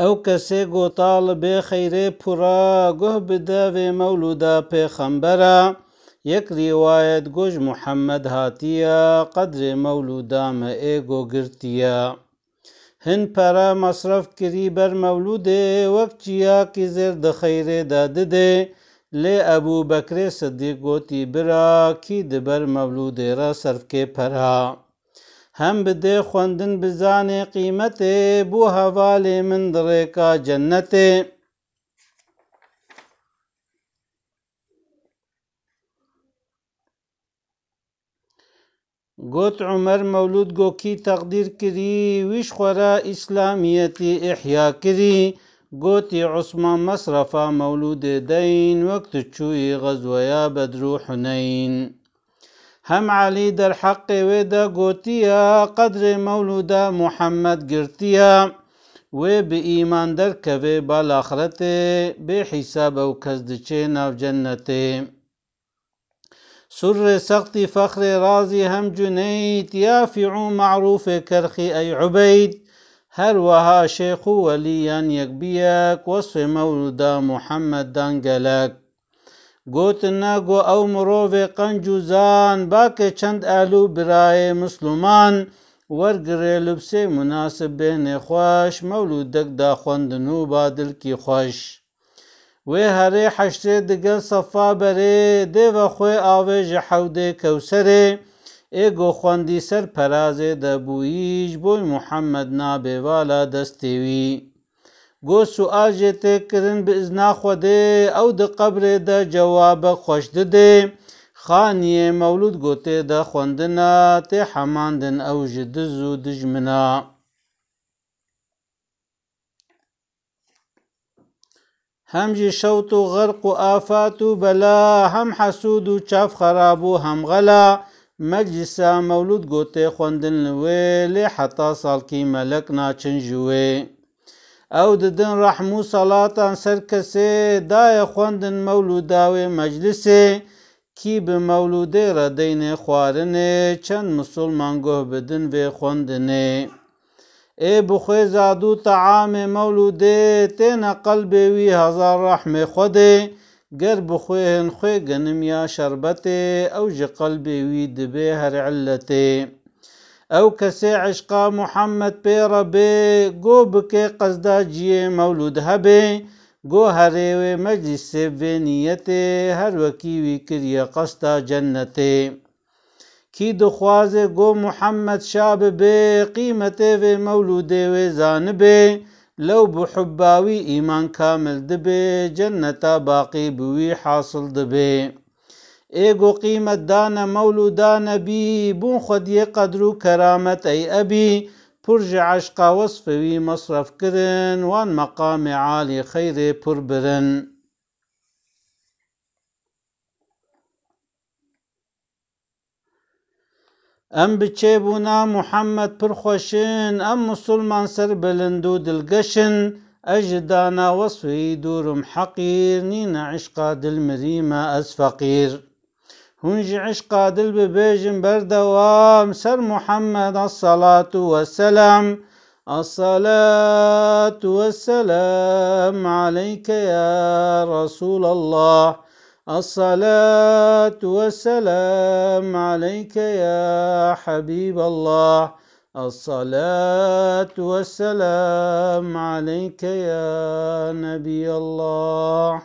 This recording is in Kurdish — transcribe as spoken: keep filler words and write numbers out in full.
Ew kesê go talibê xeyrê pura, guh bide vê mewlûda pêxembera. Yek rîwayet go ji Muhammed hatiye, qedrê mewlûda me ê go girtiye. Hin pere mesref kirî ber mewlûdê, wek çiyakî zêr di xeyrê de didê. Lê Ebû Bekrê Sidîq gotî, bira, kî di ber mewlûdê re serfkê pera? Hem bidê xwendin bizanê qîmetê, bû hevalê min di rêka cennetê. Got Umer, mewlûd go kî teqdîr kirî, wî ji xwe re îslamiyetî îhya kirî. Gotî Usman, mesrefa mewlûdê deyn, wek tu çûyî xezweya Bedr û Huneyn. Hem Elî derheqê wê de gotiye, qedrê mewlûda Muhammed girtiye. Wê bi îman derkevê bal axretê, bê hîsab ew kes diçê nav cennetê. Surrê sextî fexrê razî hem Cuneyt, Yafî û Me'rûfê Kerxî ey Ubeyd, her weha şêx û welîyan yek bi yek, wesfê mewlûda Muhammed dan gelek. Gotine go ew mirovê qenc û zan, bakê çend ehl û birayê misluman, wergirê lubsê munasib bênê xweş, mewlûdek da xwendin û ba dilkî xweş. Wê herê heşrê digel sefa berê, dê vexwê avê ji hewdê Kewserê, ê go xwendî ser perazê de bûyî, ji boy Muhammed nabê vala destê wî. Go sual jê tê kirin bi izna Xwedê, ew di qebrê de cewabek xweş didê. Xaniyê mewlûd go tê de xwendina, tê hemandin ew ji diz û dijmina. Hem jî şewt û xerq û afat û bela, hem hesûd û çav xerab û hem xela, meclisa mewlûd go tê xwendin li wê, lê heta salkî melek naçin ji wê. Ew didin rehm û selatan ser kesê, daye xwendin mewlûda wê meclisê, kî bi mewlûdê re deynê xwarinê, çend misilman guh bidin vê xwendinê. Ê bi xwê zad û teamê mewlûdê, têne qelbê wî hezar rehmê Xwedê, ger bi xwê hin xwê genim ya şerbetê, ew ji qelbê wî dibê her illetê. Ew kesê eşqa Muhammed pê re bê, go bikê qesda ciyê mewlûd hebê, go herê wê meclîsê vê niyetê, her wekî wî kiriye qesda cennetê. Kî dixwaze go Muhammed şa bibe, qîmetê vê mewlûdê wê zanibê, lew bi hubba wî îman kamil dibe, cenneta baqî bi wî hasil dibe. Ê go qîmet dane mewlûda nebî, bûn xwediyê qedr û keramet ey ebî, pir ji eşqa wesfê wî mesref kirin, wan meqamê alî xeyrê pir birin. Em bi çêbûna Muhammed pir xweş in, em misilman serbilind û dilgeş in, ez ji dana wesfê wî dûr im heqîr, nîne eşqa dil mirî me ez feqîr. Hûn ji eşqa dil bibêjin berdewam, ser Muhammed esselatu wesselam. الصلاة والسلام عليك يا رسول الله. الصلاة والسلام عليك يا حبيب الله. الصلاة والسلام عليك يا نبي الله.